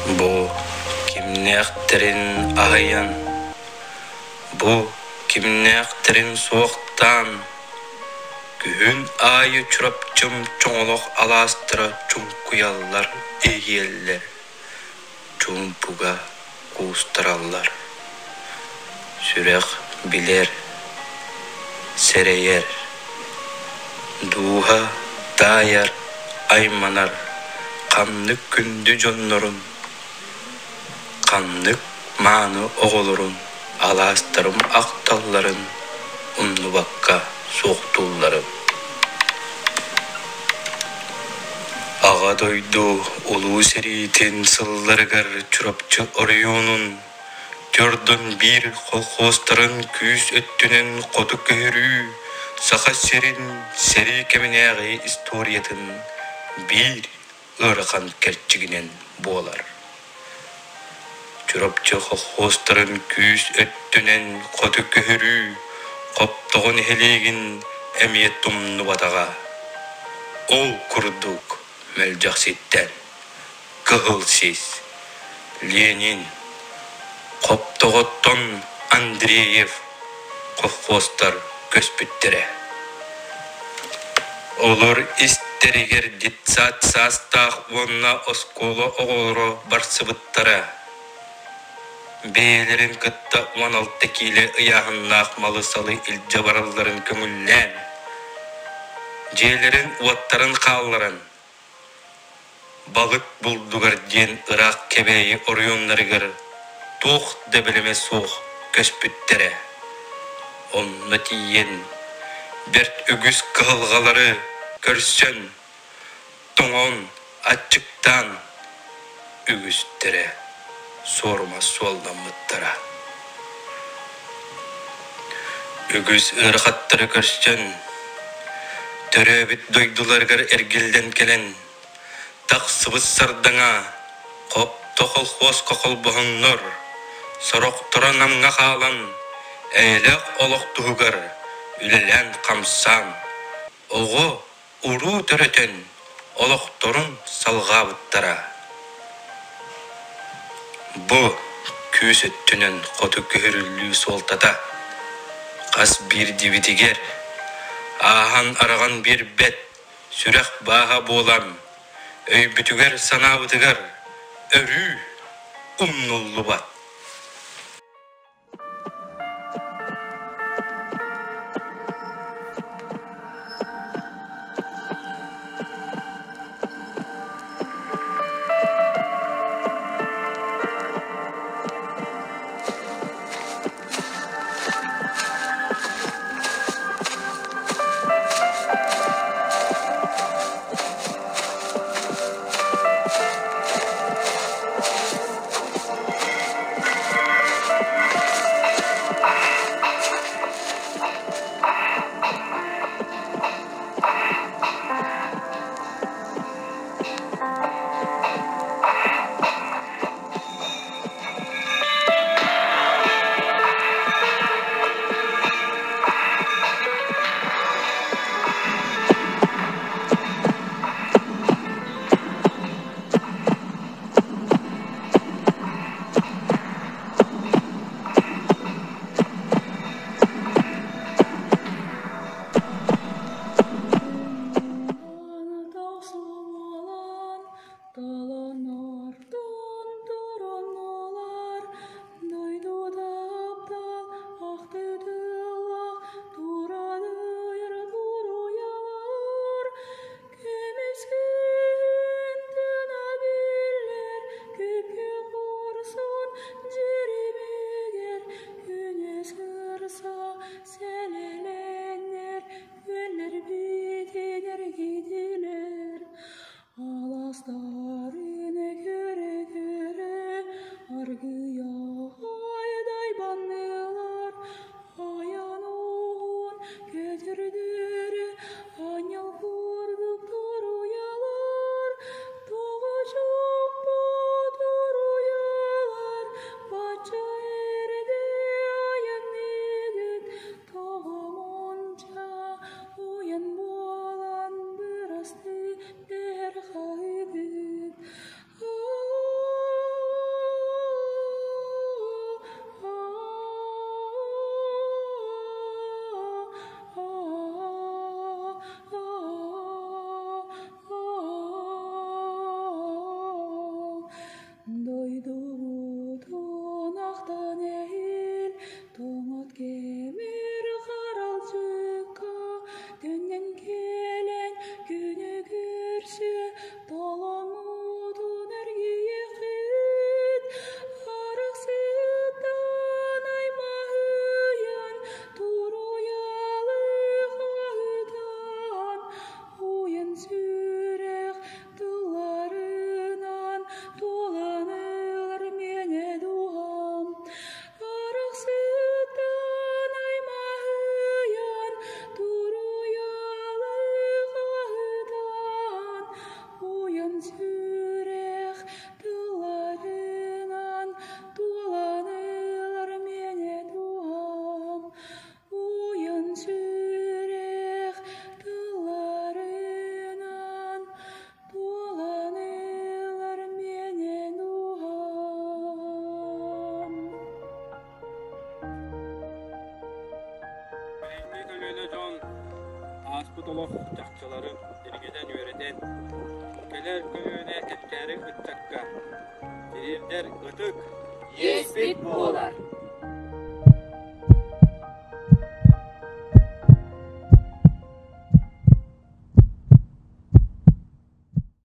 Бу кимнээхтэрин аһыйан, бу кимнээхтэрин суохтаан, күһүн аайы Чурапчым чоҥолох алаастара чуҥкуйаллар, иһийэллэр, чуумпуга куустараллар. Сүрэх билэр, сэрэйэр, дууһа таайар, айманар ханнык күндү дьоннорун, ханнык мааны оҕолорун алаастарым ахталларын умнубакка суохтуулларын. Аҕа дойду Улуу сэриитин сылларыгар Чурапчы оройуонун төрдүн биир колхуостарын күүс өттүнэн хоту көһөрүү Саха сирин сэрии кэминээҕи историятын биир ыарахан кэрчигинэн буолар. Чурапчы колхуостарын күүс өттүнэн хоту көһөрүү Хоптоҕо нэһилиэгин эмиэ тумнубатаҕа. Ол курдук мэлдьэхситтэн Кыһыл Сис, Ленин, Хоптоҕоттон Андреев колхуостар көспүттэрэ. Олор истэригэр детсад саастаах уонна оскуола оҕолоро барсыбыттара. Бэйэлэрин кытта 16 киилэ ыйааһыннаах малы-салы илдьэ баралларын көҥүллээн, дьиэлэрин-уоттарын хаалларан, Балык булдугар диэн ыраах Кэбээйи оройуоннарыгар туох да бэлэмэ суох көспүттэрэ. Онно тиийэн бэрт үгүс кыһалҕалары көрсөн, тоҥон, аччыктаан үгүстэрэ суорума суолламмыттара. Үгүс ыарахаттары көрсөн, төрөөбүт дойдуларыгар эргиллэн кэлэн, тахсыбыт сардаҥа хопто колхуоска холбоһоннор, сорохторо Намҥа хаалан, эйэлээх олох туһугар үлэлээн-хамсаан, оҕо уруу төрөтөн олохторун салҕаабыттара. Бу күүс өттүнэн хоту көһөрүллүү суолтата хас биирдиибитигэр ааһан-араҕан биэрбэт сүрэх бааһа буолан өйбүтүгэр-санаабытыгар өрүү умнуллубат. Буолбут олох чахчыларын дириҥэтэн үөрэтэн, кэлэр көлүөнэ кэнчээри ыччакка тириэрдэр ытык иэспит буолар.